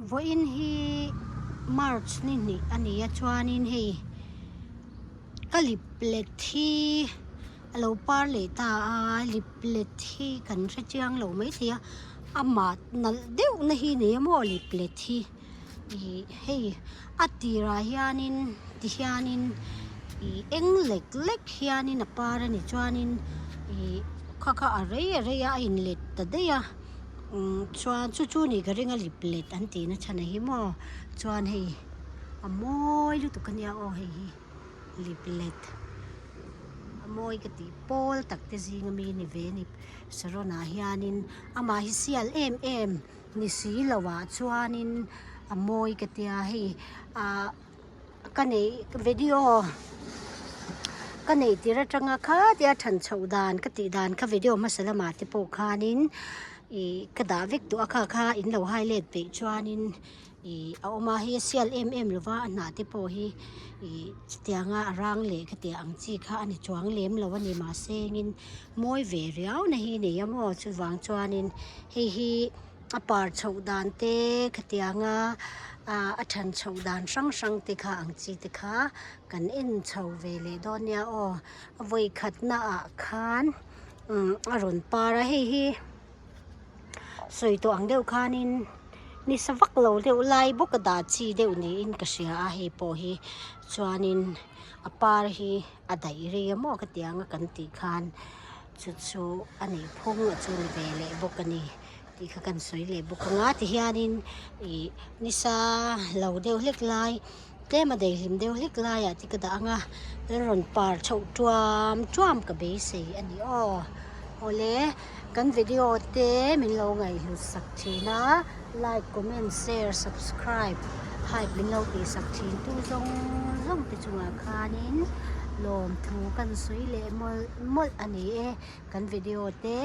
Vawiin hi March ni hnih a ni a chuanin hei ka lip let hi a lo par leh ta a lip let hi kan hre chiang lo maithei a amah nalh deuh na hi nei a maw lip let hi ih hei a tirah hianin tihianin ih eng lek lek hianin a par a ni chuanin ih kha kha a rei a rei a a inlet ta daih a. Umm chuan chu chu nih ka ring a lip let an tih na chhan a hi maw chuan hei a mawi lutuk a nia aw hei hi lip let a mawi ka tih pawl tak te zing ami ni ve a ni saron ah hianin amah hi sial em em ni si lo ah chuanin a mawi ka tia hei ah. Ka neih video ka neih tir atanga khatia than chhoh dan ka tih dan kha video hmasa lamah te pawh khanin ih ka dah vek tawh a kha kha in lo hai let peih chuanin ih a awm a hei a sial em em lova a hnah te pawh hi ih chutianga a rang leh khatiang ang chi kha a ni chuang lem lo a ni mahse engin mawi ve riau na hi nei a maw chuvang chuanin hei hi. A par chhoh dan te khatianga ah a than chhoh dan hrang hrang te kha ang chi te kha kan en chho ve leh dawn nia aw. A vawi khat na ah khan umm a rawn par a hei hi sawi tawh ang deuh khanin nisa vak lo deuh lai bawk a dah chi deuh niin ka hria a hei pawh hi chuanin a par hi a daih rei a maw khatianga kan tih khan chu chu a nih phung a chu ni ve leh bawk a ni. Tih kha kan sawi leh bawk ang a tihianin ih nisa lo deuh hlek lai tlem a daihlim deuh hlek laiah te ka dah ang a la rawn par chhoh tuam tuam ka beisei a ni aw awle kan video te min lo ngaihhlut sak thin a like comment share subscribe hype min lo tih sak thin tu zawng zawng te chungah khanin lawmthu kan sawi leh mawlh mawlh a ni e kan video te.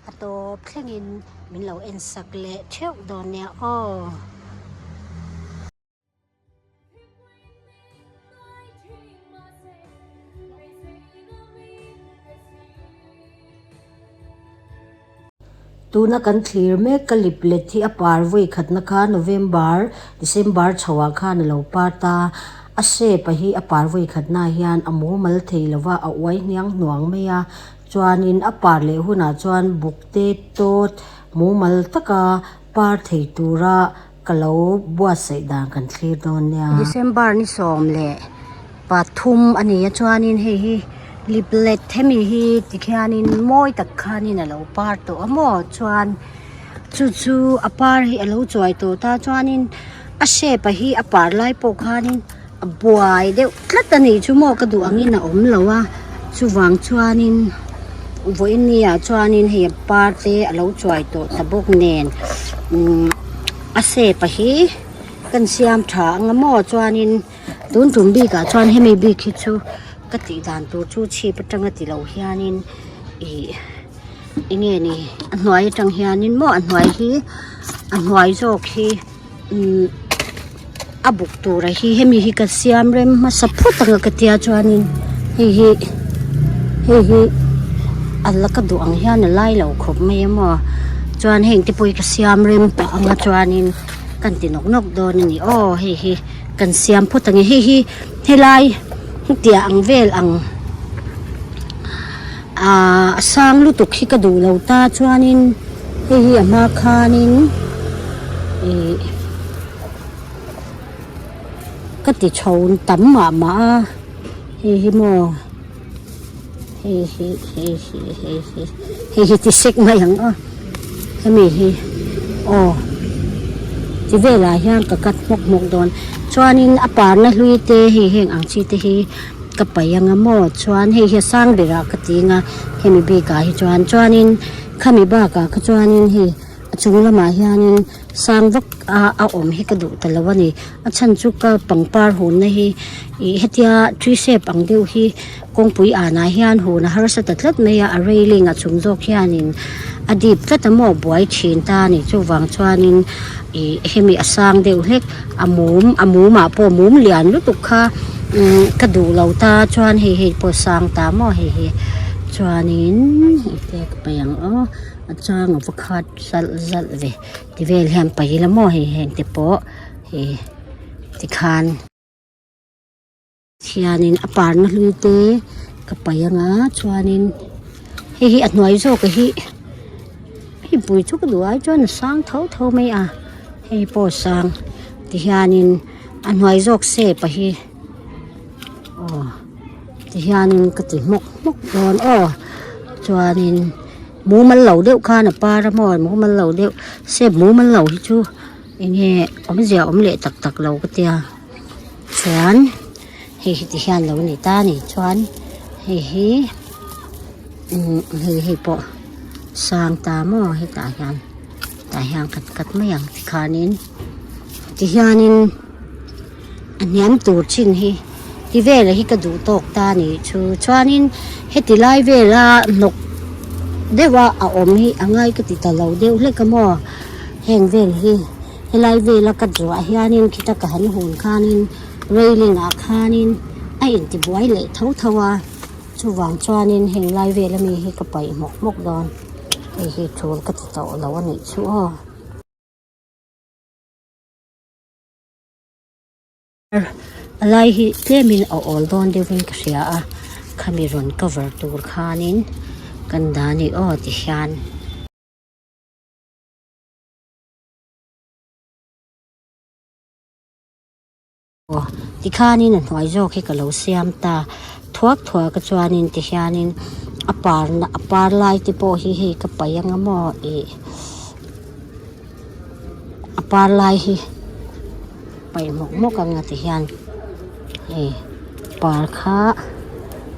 A tawp thlengin min lo en sak leh theuh dawn nia aw. Tuna kan thlir mek ka lip let hi a par vawi khatna kha November, December chhoah khan a lo par ta. A shape a hi a par vawi khatna hian a mumal thei lova a uai hniang hnuang mai a. Chuanin a par leh hunah chuan buk te tawt mumal taka par thei tura ka lo buatsaih dan kan thlir dawn nia. December ni 13 a ni a chuanin hei hi liplet hemi hi tikhianin mawi tak khanin a lo par tawh a maw chuan chu chu a par hi a lo chuai tawh ta chuanin a shape a hi a par lai pawh khanin. A buai deuh tlat a nih chu maw ka duh angin a awm lo a chuvang chuanin vawiin ni ah chuanin hei a par te a lo chuai tawh ta bawk nen umm a shape a hi kan siam tha ang a maw chuanin tun tum bik ah chuan hemi bik hi chu ka tih dan tur chu chhip atanga ti lo hianin ih eng nge ni a hnuai atang hianin maw a hnuai hi a hnuai zawk hi. Umm a buk tura hi hemi hi ka siam rem hmasa phawt ang a ka tia chuanin hei hi hei hi a la ka duh ang hian a lai lo khawp mai a maw chuan heng te pawh hi ka siam rem pah ang a chuanin kan ti nawk nawk dawn a ni aw hei hi kan siam phawt ang e hei hi helai hetiang ang vel ang Aaa a sang lutuk hi ka duh lo ta chuanin hei hi a hma khanin ih ka ti chho tam mah mah a hei hi maw hei hi hei hi hei hi hei hi ti sek mai ang aw hemi hi aw ti velah hian ka cut hmawk hmawk dawn chuanin a parna hlui te hei heng ang chi te hi. Ka paih anga maw chuan hei hi a sang berah ka ti anga hemi bikah hi chuan chuanin khami bakah kha chuanin hei a chung lamah hianin sang vak a a awm hi ka duh ta lo a ni a chhan chu ka pangpar hunna hi ih hetia tree shape ang deuh hi kawngpui anah hian hun a harsa ta tlat mai a a railing a chung zawk hianin a dip tlat a maw buai thin ta a ni chuvang chuanin ih hemi a sang deuh hlek a mum a mum ah pawh mum lian lutuk kha umm ka duh lo ta chuan hei hei pawh sang ta maw hei hi chuanin hei te ka paih ang aw. A chang a va khat zalh zalh ve ti vel hian paih ila maw hei heng te pawh ih tikhan. Hianin a parna hlui te ka paih anga chuanin hei hi a hnuai zawk hi hei bui chu ka duh ai chuan a sang tho tho mai a hei pawh a sang tihianin a hnuai zawk shape a hi aw tihianin ka ti hmawk hmawk dawn aw chuanin mumal lo deuh khan a par a maw mumal lo deuh shape mumal lo hi chu eng nge awmzia awm leh tak tak lo ka tia. Chuan hei hi ti hian lo ni ta a ni chuan hei hi umm hei hei pawh sang ta maw hetah hian tah hian khat khat mai ang tikhanin tihianin a hniam tur chin hi ti vel hi ka duh tawk ta a nih chu chuanin heti lai vela hnawk deuha a awm hi a ngai ka ti ta lo deuh hlek a maw heng vel hi. Helai vela ka zuah hianin khita ka han hun khanin railing ah khanin a intibuai leh tho tho a, chuvang chuanin heng lai vela mi hi ka paih hmawk hmawk dawn, hei hi tul ka ti tawh lo a nih chu aw. A lai hi tlemin a awl dawn deuhin ka hria a, khami rawn cover tur khanin kan dah a ni aw ti hian. Tikhanin a hnuai zawk hi ka lo siam ta thuak thuak a chuanin tihianin a parna a par lai te pawh hi hei ka paih anga maw ih a par lai hi paih hmawk hmawk anga tihian hei par kha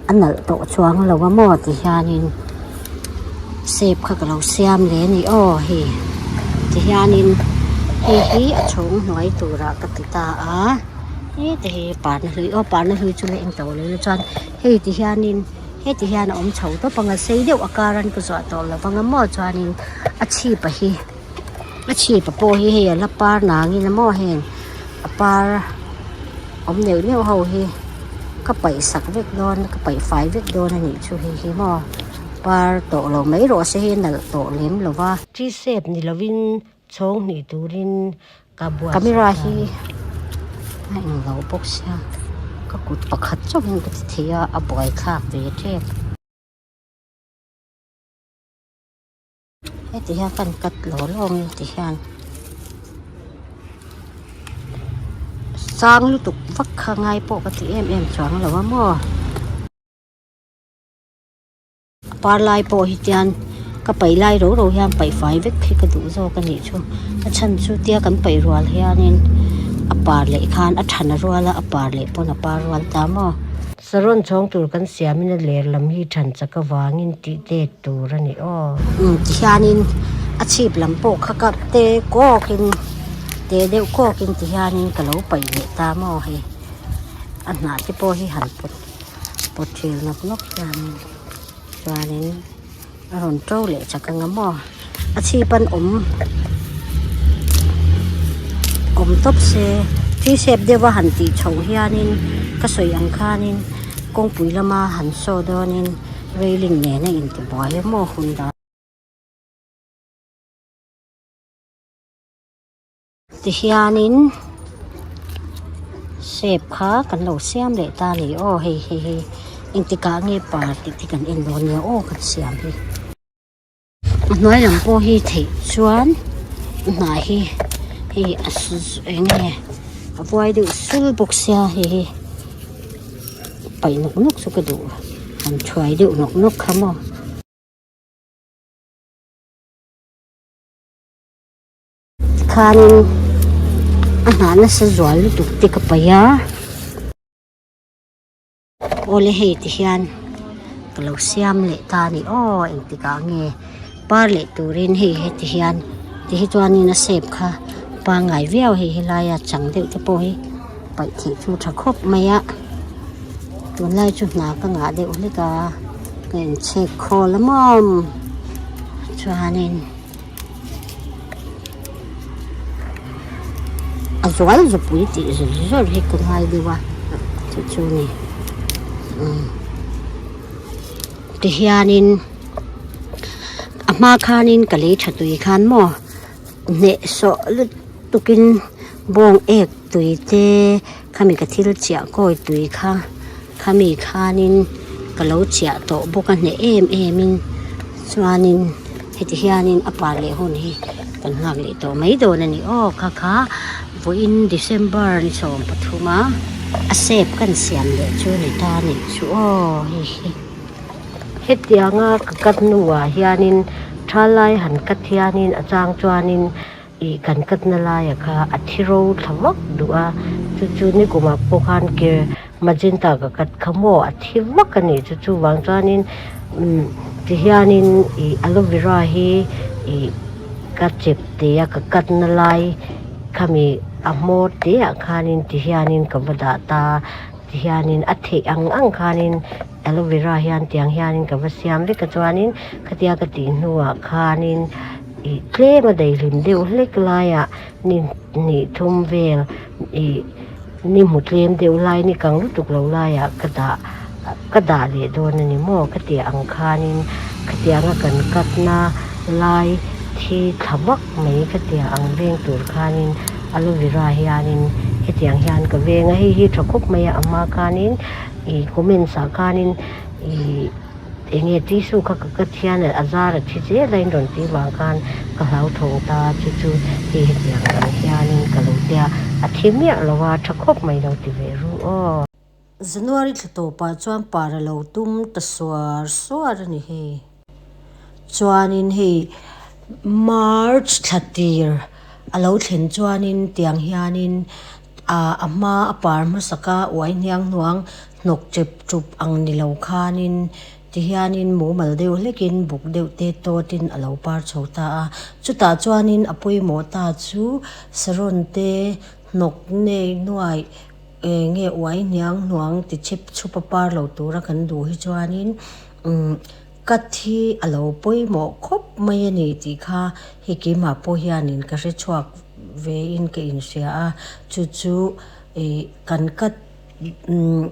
a nalh tawh chuang lo a maw tihianin shape kha ka lo siam leh a ni aw hei tihianin hei hi a chhawng hnuai turah ka ti ta a heta hi parna hlui aw parna hlui chu la eng tawh lo ila chuan hei tihianin heti hian a awm chho tawp ang a sei deuh a kar an ka zuah tawh lo vang a maw chuanin a chhip a hi a chhip a pawh hi hei a la par nangin a maw heng a par awm neuh neuh ho hi ka paih sak vek dawn ka paih fai vek dawn a nih chu hei hi maw par tawh lo mai rawh se hei a nalh tawh lem lo va. Tree shape ni lovin chhawng hnih turin ka buatsaih Camera hi a eng lo bawk sia ka kut pakhat chauhin ka ti thei a a buai thlak ve tep. Heti hian kan cut law law ang ti hian sang lutuk vak kha ngai pawh ka ti em em chuang lo a maw. A par lai pawh hi tian ka paih lai ro ro hian paih fai vek hi ka duh zawk a nih chu a chhan chu tia kan paih rual hianin a par leh khan a than a rual a a par leh pawn a par rual ta maw. Saron chhawng tur kan siamin a ler lam hi than chak avangin tih tet tur a ni aw. Umm tihianin a chhip lam pawh kha ka te kawkin te deuh kawkin tihianin ka lo paih leh ta maw hei a hnah te pawh hi han pawt pawt thil nawk nawk hianin chuanin a rawn to leh chak anga maw a chhip an awm awm tawp se tree shape deuh a han tih chhoh hianin ka sawi ang khanin kawngpui lama han saw dawnin railing nen a intibuai a maw hun dan Tihianin shape kha kan lo siam leh ta a ni aw hei hei hi engtikah nge par tih te kan en dawn nia aw kan siam hi. A hnuai lam pawh hi theih chuan a hnah hi hei a eng nge a vuai deuh sul bawk sia hei hi paih nawk nawk chu ka duh han thuai deuh nawk nawk kha maw. Tikhanin a hnah nasa zual lutuk te ka paih a awle hei ti hian ka lo siam leh ta a ni aw engtikah nge par leh turin hei heti hian ti hi chuanin a shape kha pangngai viau hei helaia chang deuh te pawh hi paih theih chu tha khawp mai a tunlai chu hna ka ngah deuh hlek a ka inchhek khawl a maw chuanin. A zual zupui tih zawr zawr hi ka ngai deuh a chu chu ni umm tihianin a hma khanin ka lei tha tui khan maw hneh sawh lutukin bawng ek tui te khami ka thil chiah kawi tui kha khami khanin ka lo chiah tawh bawk a hneh em em in chuanin heti hianin a par leh hun hi kan nghak leh tawh mai dawn a ni aw kha kha vawiin December ni 13 a a sep kan siam leh chu ni ta a nih chu aw hei hi. Hetianga ka cut hnuah hianin thalai han cut hianin a chang chuanin ih kan cut na laia kha a thi ro thla vak duh a, chu chu nikumah pawh khan ke magenta ka cut kha maw a thi vak a nih chu chuvang chuanin umm tihianin ih aloe vera hi ih ka chep teh a ka cut na lai khami a hmawr te ah khanin tihianin ka va dah ta tihianin a theih ang ang khanin. Aloe vera hian tiang hianin ka va siam vek a chuanin khatia ka tih hnuah khanin ih tlem a daihlim deuh hlek laiah ni hnih thum vel ih ni hmu tlem deuh lai ni kang lutuk lo laiah ka dah ka dah leh dawn a ni maw khatiang ang khanin khatianga kan cut na lai thi thla vak mai khatiang ang veng tur khanin aloe vera hianin hetiang hian ka veng a hei hi tha khawp mai a a hma khanin. Ih comments ah khanin ih enge tissue kha ka cut hian a zar a thi zel a in rawn tih vang khan ka hlauthawng ta chu chu hei hetiang ang hianin ka lo tia a thi miah lo a tha khawp mai lo ti ve ru aw. January thla tawpah chuan par a lo tum ta suar suar a ni hei. Chuanin hei March thla tir a lo thlen chuanin tiang hianin ah a hma a par hmasak a uai hniang hnuang hnawk chep chup ang ni lo khanin tihianin mumal deuh hlekin buk deuh te tawtin a lo par chho ta a chutah chuanin a pawimawh ta chu saron te hnawk nei nuaih eng nge uai hniang hnuang ti chep chhup a par lo tura kan duh hi chuanin umm cut hi a lo pawimawh khawp mai a ni tih kha hei keimah pawh hianin ka hre chhuak vein ka inhria a chu chu ih kan cut umm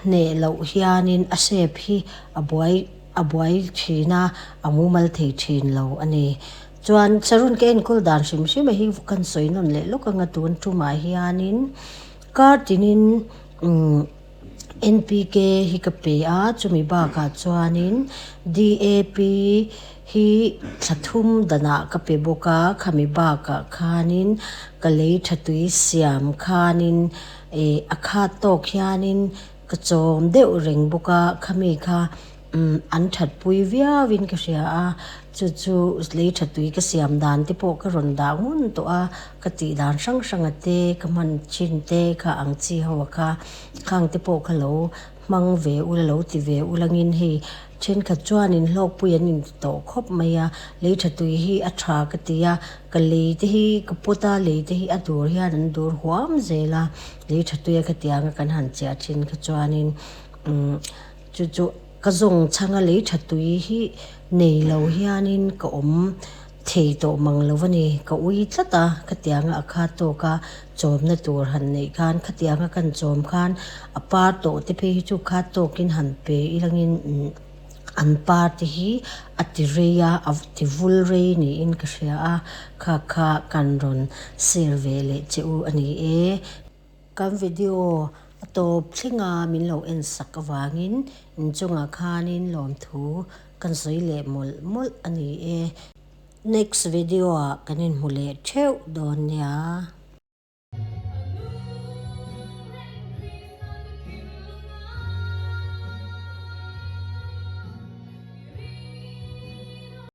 hneh loh hianin a shape hi a buai a buai thin a a mumal thei thin lo a ni. Chuan Sarun ka enkawl dan hrim hrim a hi kan sawi nawn leh lawk anga tun tumah hianin kar tinin umm NPK hi ka pe a chumi bakah chuanin DAP hi thla thum danah ka pe bawk a khami bakah khanin ka lei tha tui siam khanin ih a khat tawk hianin ka chawm deuh reng bawk a khami kha Umm an thatpui viauin ka hria a, chu chu lei tha tui ka siam dan te pawh ka rawn dah ngun tawh a, ka tih dan hrang hrang a te ka hman thin te kha ang chi ho a kha, khang te pawh kha lo hmang ve ula lo ti ve ula ngin hei thenkhat chuanin hlawkpui an inti tawh khawp mai a, lei tha tui hi a tha ka ti a, ka lei te hi ka pawt a, lei te hi a dur hian an dur huam zel a, lei tha tui a khatiang a kan han chiah thin kha chuanin umm. Chu chu ka zawng chhanga lei tha tui hi nei lo hianin ka awm thei tawh mang lo a ni. Ka ui tlat a, khatianga a khat tawk a chawmna tur han neih khan khatianga kan chawm khan a par tawh te phei hi chu khat tawkin han pe ilangin an par te hi a ti rei a, a ti vul rei niin ka hria a, kha kha kan rawn share ve leh che u a ni e. Kan video a tawp thlenga min lo en sak avangin inchungah khanin lawmthu kan sawi leh mawlh mawlh a ni e. Next video ah kan inhmu leh theuh dawn nia.